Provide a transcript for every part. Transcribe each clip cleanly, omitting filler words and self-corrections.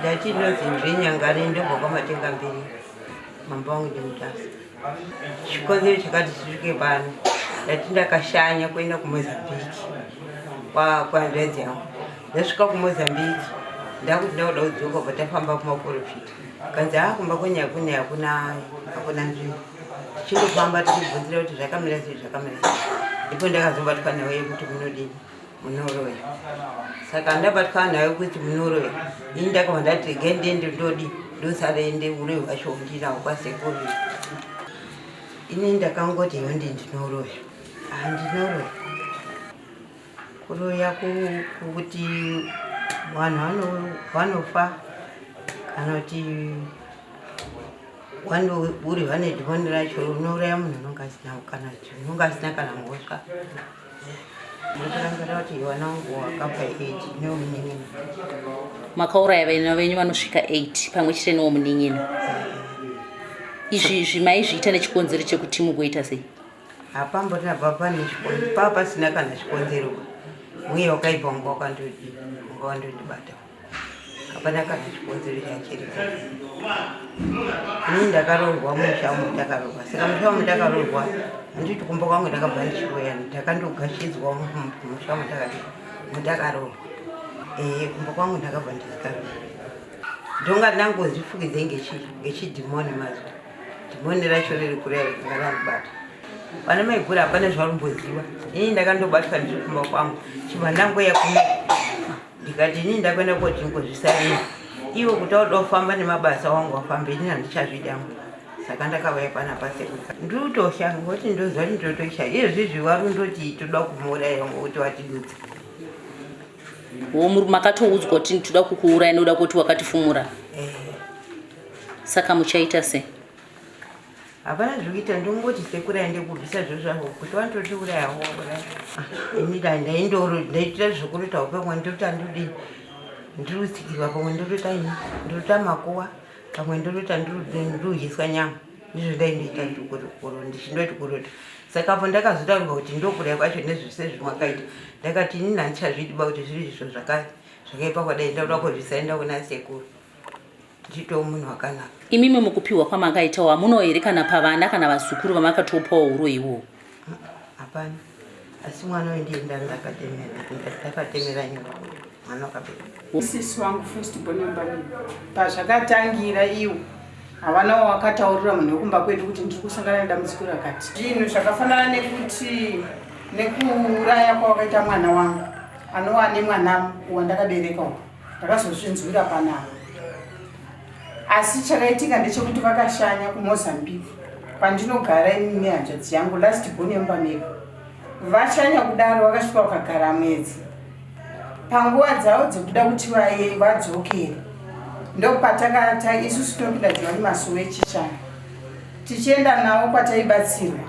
Ndati inonzi Ndrenyangari ndobva kwaMatengambiri, mambo wangu ndiMutasa. Chikonzero chakati tisvike pano, ndati ndakashanya kuenda kuMozambique kwahanzvadzi yangu. Ndasvika kuMozambique ndakuti ndakuda kudzoka bva tafamba kumaporofita, kanzi haa kumba kwenyu hakuna hakuna hakuna nzvimbo. Tichingofamba tichibvunzira kuti zvakamira sei zvakamira sei, ndipo ndakazobatwa nawo yekuti munodini munoroya. Saka ndabatwa nayo kuti munoroya, ini ndakabva ndati regai ndiende ndodi ndosarende uroyi hwacho ndinawo kwasekuru. Ini ndakangoti yondi ndinoroya, handinoroya. Kuroya kuti vanhu vanofa kana kuti uri vane dhimoni racho unouraya munhu unonga asina kana unonga asina kana mhosva. Ndotorangarira kuti vana vangu wakafa 8 newemunin'ina. Makauraya vana venyu vanosvika 8 pamwe chete newemunin'ina. Izvi izvi maizviita nechikonzero chekuti mugoita sei? Hapamborina papa nechikonzero, pava pasina kana chikonzero. Mweya wakaipa wanga wakandodi, wanga wandondibata. Hapana kana chikonzero chachiripo. Ini ndakaroorwa musha umu ndakaroorwa. Saka musha umu ndakaroorwa, handiti kumba kwangu ndakabva ndichiuya, ndakandogashidzwa musha umu ndakaroorwa. Ehe, kumba kwangu ndakabva ndikaroorwa. Ndonga ndangozvifukidze ngechidhimoni mazwi. Dhimoni racho riri kure ranga randibata. Vana maiguru hapana zvavarumboziva. Ini ndakandobatwa ndiri kumba kwangu. Chibva ndangoya kuno. Ndikati ini ndakuenda koti ngozvisaina. Ivo kuti auda kufamba nemabasa wangu wafamba ini handichazvidi hangu. Saka ndakauya panapa sekuru. Ndiri kutosha ngokuti ndoziva kuti ndotosha. Izvizvi vari kundoti toda kumuuraya ngokuti watidudza. Wo makatoudzwa kuti toda kukuuraya nokuda kwekuti wakatifumura. Eh. Saka muchaita sei? Hapana zvekuita, ndongoti sekuru aende kubvisa zviro zvavo kuti vanototiuraya havo vauraya. Ini ndaindoro ndaitira zvekurota hope pamwe ndotota ndodii ndiri kutsikirwa pamwe ndotota ini ndotota makuwa pamwe ndotota ndirikudyiswa nyama ndizvo ndaindoita ndichindoti kurota. Saka apo ndakazotaurirwa kuti ndokuraya kwacho nezvese zvimwakaita ndakati inini handichazvidiba kuti zviri izvo zvakaipa kwadai ndakuda kuzvisaenda kuna sekuru. Ndito munhu wakanaka. Imimi mukupiwa kwamakaitawo hamunawo here kana pavana kana vazukuru vamakatopawo huroyi ihwohwo? Hapana. Asi mwana uyu ndiye ndakatemera nyora mwana wakabereka. Sisi wangu first born yomba pazvakatangira iwo havana wakataurira munhu wekumba kwedu kuti ndiri kusangana nedambudziko rakati. Zvinhu zvakafanana nekuti nekuuraya kwawakaita mwana wangu anova nemwana wandakabereka uku. Ndakazozvinzwira panapa. Asi chakaitika ndechekuti vakashanya kuMozambique kwandinogara ini nehanzvadzi yangu last born yemumba medu. Vashanya kudaro vakasvika vakagara mwedzi. Panguva dzavo dzekuda kuti vaye vadzokere ndopatakata isusu tinopinda Johani Masowe echishanu tichienda navo kwataibatsirwa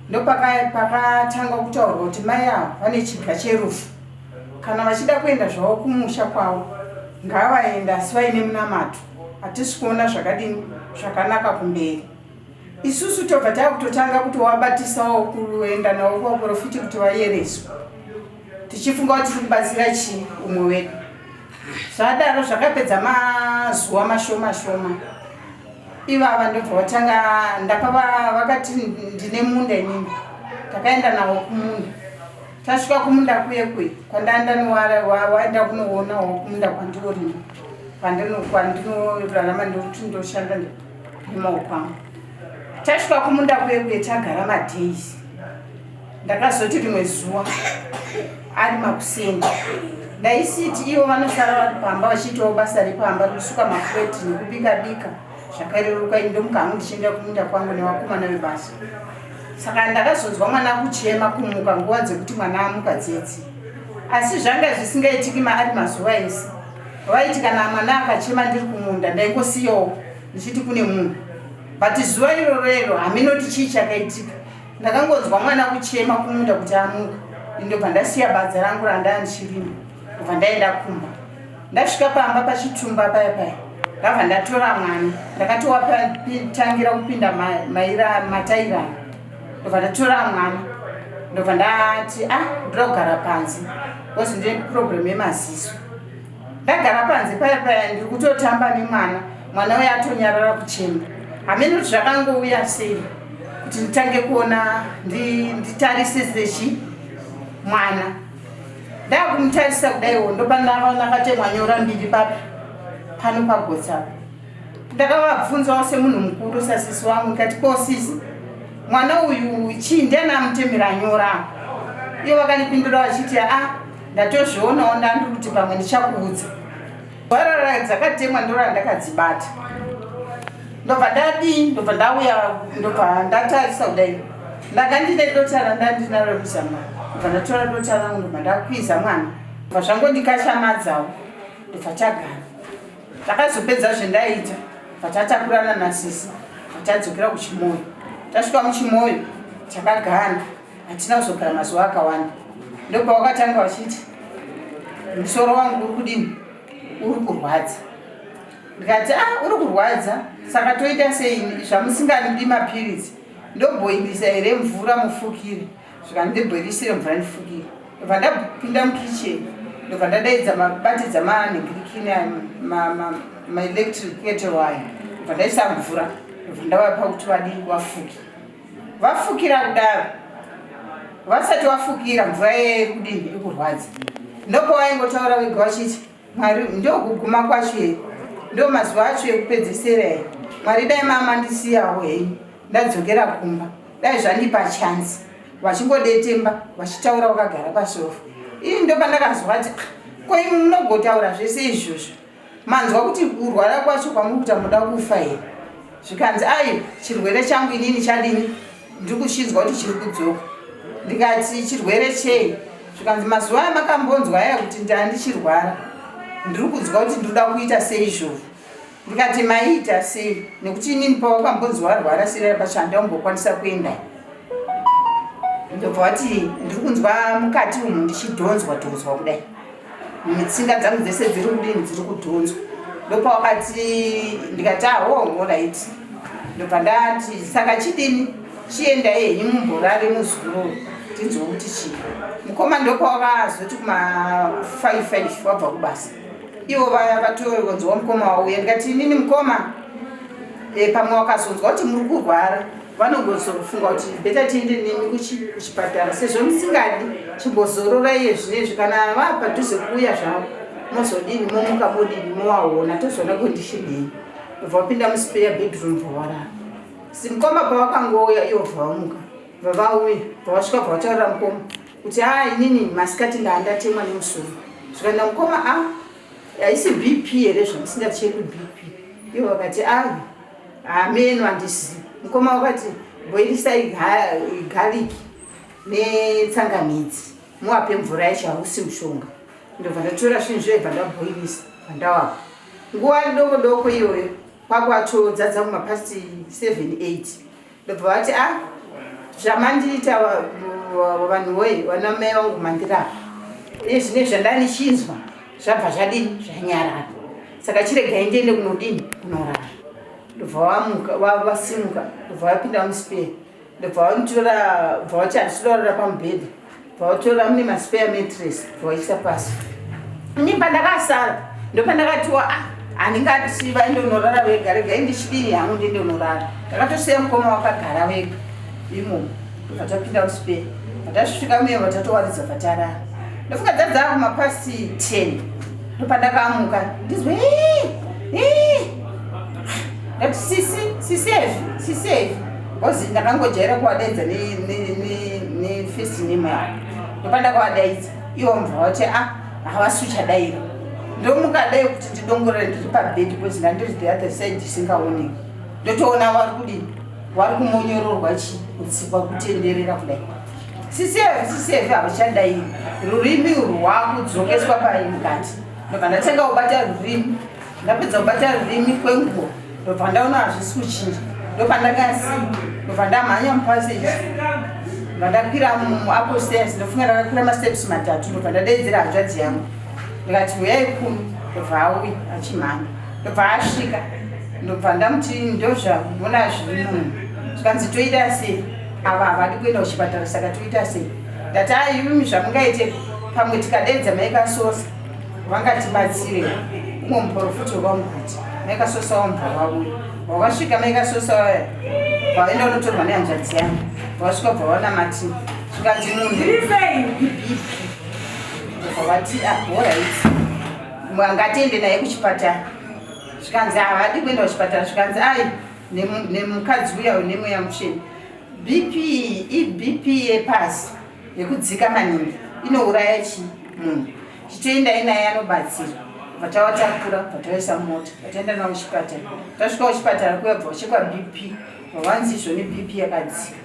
ndopakatanga kutaurwa kuti mai avo vane chiga cherufu. Kana vachida kuenda zvavo kumusha kwavo ngavaende asi vaine munamato. Hatisi kuona zvakadini zvakanaka kumberi. Isusu tobva takutotanga kuti wabatisawo kuenda navo kuvaprofiti kuti vayereswe tichifunga kuti tiri kubatsira chii umwe wedu. Zvadaro zvakapedza mazuva mashoma shoma ivava ndobva vatanga ndakava vakati ndine munda inini takaenda navo kumunda Tasvika kumunda kuye kuye kwandandanowaenda kunoonawo kumunda kwandinorima kwandinorarama ndokuti ndoshanda nemaoko angu. Tasvika kumunda kuye kuye tagara madays ndakazoti rimwe zuva ari makuseni ndaisiti ivo vanosara vari pamba vachiitawo basa repamba rekusuka mapureti nekubika bika zvakareruka ini ndomuka hangu ndichienda kumunda kwangu nevakomana vebasa. Saka ndakazonzwa mwana kuchema kumuka nguva dzekuti mwana amuka dzedzi. Asi zvanga zvisingaitiki maari mazuva ese. Vaiti kana mwana akachema ndiri kumunda ndaingosiyawo ndichiti kune munhu. But zuva iroro iro haminoti chii chakaitika. Ndakangonzwa mwana kuchema kumunda kuti amuka. Ndobva ndasiya badza rangu randaa ndichirima. Ndobva ndaenda kumba. Ndasvika pamba pachitumba paya paya ndabva ndatora mwana ndakati watangira kupinda matairana ndobva ndatora mwana ndobva ndati ah ndoda kugara panze bcause ndine problem yemaziso. Ndagara panze paya paya ndiri kutotamba nemwana, mwana uya atonyarara kuchema. Hameno kuti zvakangouya sei kuti nditange kuona nditarise sechi mwana. Ndakumutarisa kudaiwo ndopandakaona akatemwa nyora mbiri papi pano pagotsi apa. Ndakavabvunzawo semunhu mukuru sasisi wangu ndikati ko sisi mwana uyu chii ndiani amutemera nyora? Ivo vakandipindura vachiti a ndatozvionawo ndandiri kuti pamwe ndichakuudza. Gwara dzakatemwa ndorandakadzibata ndobva ndadii ndobva ndauya ndobva ndatarisa kudai ndanga ndine dota randandinaro rekuisa mwana ndobva ndatora dota rangu ndobva ndakwiza mwana ndobva zvangondikashamadzawo ndobva tagara Takazopedza zvendaiita patatakurana nasisi patadzokera kuchimoyo. Tasvika muchimoyo takagara hatina kuzogara mazuva akawanda. Ndopawakatanga vachiti musoro wangu uri kudini uri kurwadza. Ndikati ah uri kurwadza saka toita sei zvamusingandi mapiritsi ndobhoilisa here mvura mufukire. Zvikandibhoilisire mvura ndifukire. Ndobva ndapinda mukitchen ndobva ndadaidza mabatidza manhingirikini maelectric kettle ayo ndobva ndaisa mvura ndobva ndavapa kuti vadii vafuke. Vafukira kudaro vasati vafukira mvura yeye kudini ikurwadza. Ndopawaingotaura wega wachiti Mwari ndokuguma kwacho here ndo mazuva acho ekupedzesera here Mwari dai mamandisiyawo henyu ndadzokera kumba dai zvandipa chance vachingodetemba vachitaura vakagara pasofa ini ndopandakazwa kuti ah, ko imwe munogotaura zvese izvozvo manzwa kuti kurwara kwacho kwamuri kuita muda kufa here zvikanzi ayi chirwere changu inini chadini ndiri kuchinzwa kuti chiri kudzoka ndikati chirwere chei zvikanzi mazuva amakambonzwa aya kuti ndandichirwara ndiri kunzwa kuti ndinoda kuita seizvozvo ndikati maiita sei nekuti inini pawakambonzi warwara sirera pacho handaumbokwanisa kuenda ndobva wati ndiri kunzwa mukati umu ndichidhonzwa dhonzwa kudai mitsinga dzangu dzese dziri kudini dziri kudhonzwa ndopawakati ndikati aho orit ndobva ndati saka chidini chiendai henyu mumborare muzukuru tinzwe kuti chii mukoma ndopawakazoti kuma 5 5 wabva kubasa ivo vaya vatonzwa mukoma wauya ndikati inini mukoma e, pamwe wakazonzwa kuti muri kurwara vanogozofunga kuti beta tiende nemi kuchipatara sezvo musingadi chimbozorora iye zvinezvi kana vapadhuze kuuya zvavo mozodini momuka modini mowaona tozoona condition yenyu bva wapinda muspare bedroom bva warara simukoma pawakangouya ivo bva vamuka bva vauya bva vasvika bva vataurira mukoma kuti a ah, inini masikati ndaandatemwa nemusoro zvikaenda mukoma a ah, haisi bp here zvamusingachekwi bp ivo vakati ayo hameno handisi mukoma wakati boilisai garlic netsangamidzi muwape mvura yacho hausi mushonga ndobva ndatora zvinhu zvoye bva ndaboilisa bva ndawapa nguva doko doko iyoyo kwakwatodzadza kumapast 7 8 ndobva vati a ah, zvamandiita vanhu woye vana mai vangu mandirapa iye zvine zvandandichinzwa zvabva zvadini zvanyarara saka chiregai ndiende kunodini kunorara ndobva vamuka vasimuka ndobva vapinda muspare ndobva vanotora bva vati handisi kuda kurara pamubhedha bva vatora mune maspare matress bva vaisa pasi ini pandakasara ndopandakatiwa ah handingati vaindonorara vega regai ndichidini hangu ndindonorara ndakatosiya mukoma wakagara wega imomo ndobva tapinda muspare patasvika muye vatatowaridza vatarara ndofunga dzadzaa kumapasti 10 ndopandakamuka ndizwe ndati sisi sisi ezvi sisi ezvi bcause ndakangojaira kuvadaidza nefirst name yavo ndopandakavadaidza ivo mubva vati a ah, havasi uchadaira ndomuka dai kuti ndidongorere ndiri pabed bcause ndandiri the other side isingaoneki ndotoona vari kudini vari kumonyororwa chi kutsikwa kutenderera kudai sisi sisi havachadai rurimi urwu rwakudzokeswa pai mukati ndobva ndatanga kubata rurimi ndapedza kubata rurimi kwenguva ndobva ndaona hazvisi kuchinja ndopandakasi ndobva ndamhanya mupassage ndobva ndakwira muupstairs ndofunga ndakakwira masteps matatu ndobva ndadeedzera hanzvadzi yangu ndikati huyai kuno ndobva auya achimhanya ndobva asvika ndobva ndamuti ndozvamona zviri munhu zvikanzi toita sei ava havadi kuenda kuchipatara saka toita sei ndati aimimi zvamungaite pamwe tikadeedza maikasosa Vangatibatsire umwe muprofita wekwamuguti maikasosa wambwa vauya wakasvika maikasosa vaya vaenda unotorwa nehanzvadzi yangu vasvika bva vanamati zvikanzi munhu ibp vati ahorit ah, ngatiende naye kuchipatara zvikanzi havadi kuenda kuchipatara zvikanzi ai nemukadzi uya nemweya mutsvene bp ibp yepasi yekudzika maningi inouraya chi munhu chitoendai naye anobatsira bva tavatakura bva tavaisa mumota bva taenda navo kuchipatara tasvika kuchipatara kuya bva vachekwa bp bva vanzi izvoni bp yakadzika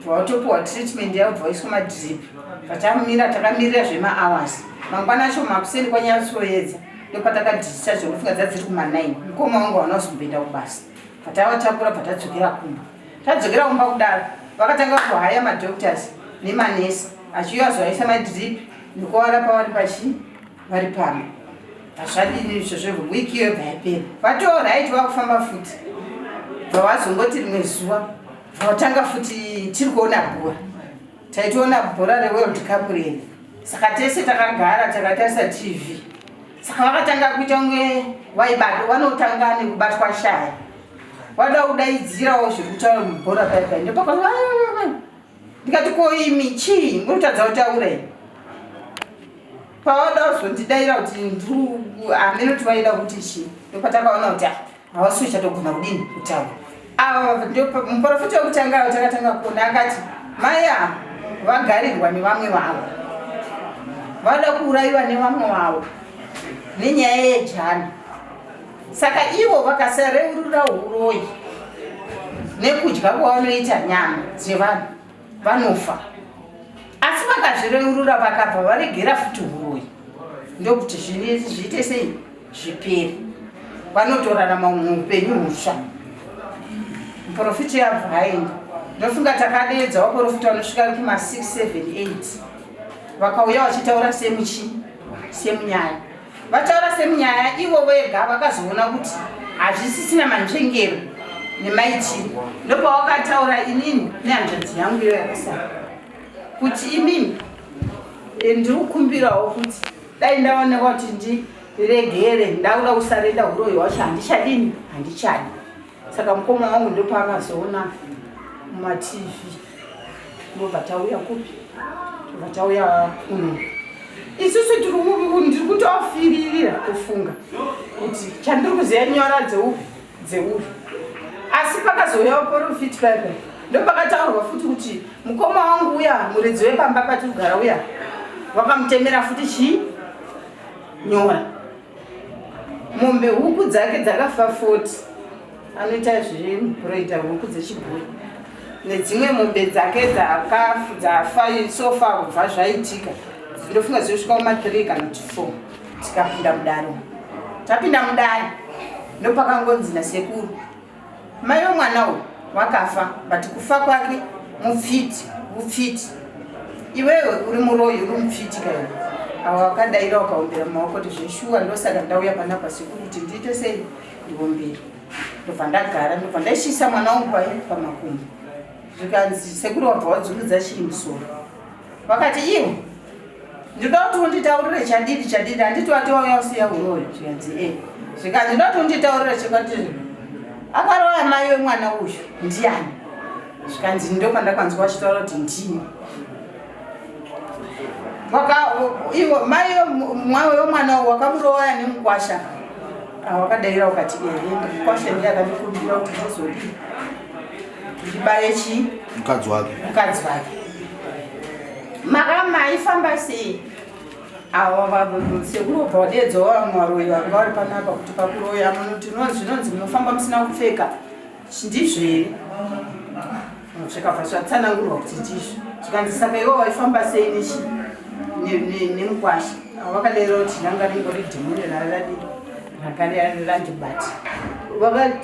bva vatopiwa treatment yavo bva vaiswa madrip bva tamira takamirira zvemahours mangwana acho makuseni kwanyatsoedza ndopatakadischarge ndofunga dzadziri kuma9 mukoma wangu hauna kuzomboenda kubasa bva tavatakura bva tadzokera kumba Tadzokera kumba kudaro vakatanga kuhaya madoctors nemanesi achiuya azovaisa madrip nekuvarapa vari pachi vari pamba hazvadini izvozvo wiki iyo yobva yapera vatoo right vakufamba futi bva vazongoti rimwe zuva bva futi tiri kuona bhora taitoona bhora reworld cup reni saka tese takagara takatarisa tv saka vakatanga kuita kunge vaibatwa vanotanga nekubatwa shaya wada kudaidzirawo zviri kutaura mubhora pai pai ndopaka ndikati ko imi chii murikutadza kutaura ini pavada kuzondidaira kuti hameno kuti vaida kuti chii ndopatakaona kuti ah, havasi uchatogona kudini kutaura ava muprofita wekutanga avo takatanga kuona akati mai ava vagarirwa nevamwe vavo vada kuurayiwa nevamwe vavo nenyaya yejana Saka ivo vakasareurura uroyi nekudya kwavanoita nyama dzevanhu vanofa, asi vakazvireurura vakabva varegera futi uroyi ndokuti zviite sei zvipere, vanotorarama muupenyu hutsva. Muprofiti yabva aenda, ndofunga takadeedza vaprofita vanosvika kuma 6 7 8 vakauya vachitaura semuchi semunyaya Vataura semunyaya ivo vega vakazoona kuti hazvisisina manzvengero nemaitiro ndopawakataura inini nehanzvadzi yangu iyo yakasara kuti imimi eh, ndiri kukumbirawo kuti dai ndaonekwa kuti ndiregere ndakuda kusarenda huroyi hwacho handichadini handichadi saka mukoma wangu ndopaakazoona mumatv ndobva tauya kupi tobva tauya kuno isusu ndiri kutofiririra kufunga kuti chandiri kuziva nyora dzeupi dzeupi asi pakazouya vaporofiti paipa ndopakataurwa futi kuti mukoma wangu uya muridzi wepamba patiri kugara uya wakamutemera futi chii nyora mombe huku dzake dzakafa 40 anoita zvebroida huku dzechibhoyi nedzimwe mombe dzake dzafa sofa kubva zvaitika ndofunga dzinosvika kuma 3 kana kuti 4 tikapinda mudare tapinda mudare ndopakangonzi nasekuru Mai wemwana uyu wakafa but kufa kwake mupfiti upfiti iwewe uri muroyi uri mupfiti kaiwe awa wakadaira ukaombera mumaoko kuti zveshuwa ndosaka ndauya panapa sekuru kuti ndiite sei ndiombere ndobva ndagara ndobva ndaisvisa mwana wangu pai pamakumbo zvikanzi sekuru wabva wadzungudza chii musoro vakati iwe ndinoda kuti unditaurire chadidi chadidi handiti wati wauya usiya uroyi zvikanzi e zvikanzi ndinoda kuti unditaurire chekwati akaroya mai wemwana uyu ndiani zvikanzi ndopandakanzwa vachitaura kuti ndini ivo mai wemwana uyu wakamuroya nemukwasha wakadaira ukati ehe mukwasha ndiye akandikumbira kuti ndizodii ndibaye chii mukadzi wake mukadzi wake makama aifamba sei ava sekuru vobva vadeedzawo vamwe varoyi vanga vari panapa kuti pakuroya munoti zvinonzi munofamba musina kupfeka ndizvo here zvikabva zvatsanangurwa kuti ndizvo zvikanzi saka ivo vaifamba sei nechi nemukwasha avo vakadaira kuti ranga ringori dhimoni raradi randibata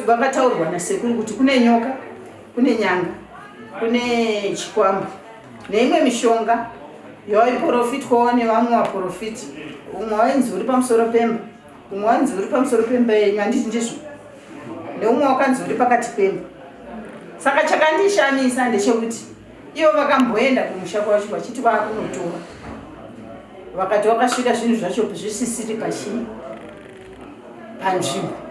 vakataurwa nasekuru kuti kune nyoka kune nyanga kune chikwambo neimwe mishonga yawaiporofitwawo nevamwe vaporofiti umwe wainzi uri pamusoro pemba umwe wainzi uri pamusoro pemba yenyu handiti ndizvo neumwe wakanzi uri pakati pemba saka chakandishamisa ndechekuti ivo vakamboenda kumusha kwacho vachiti vakunotora Vakati wakasvika zvinhu zvacho zvisisiri pachii panzvimbo.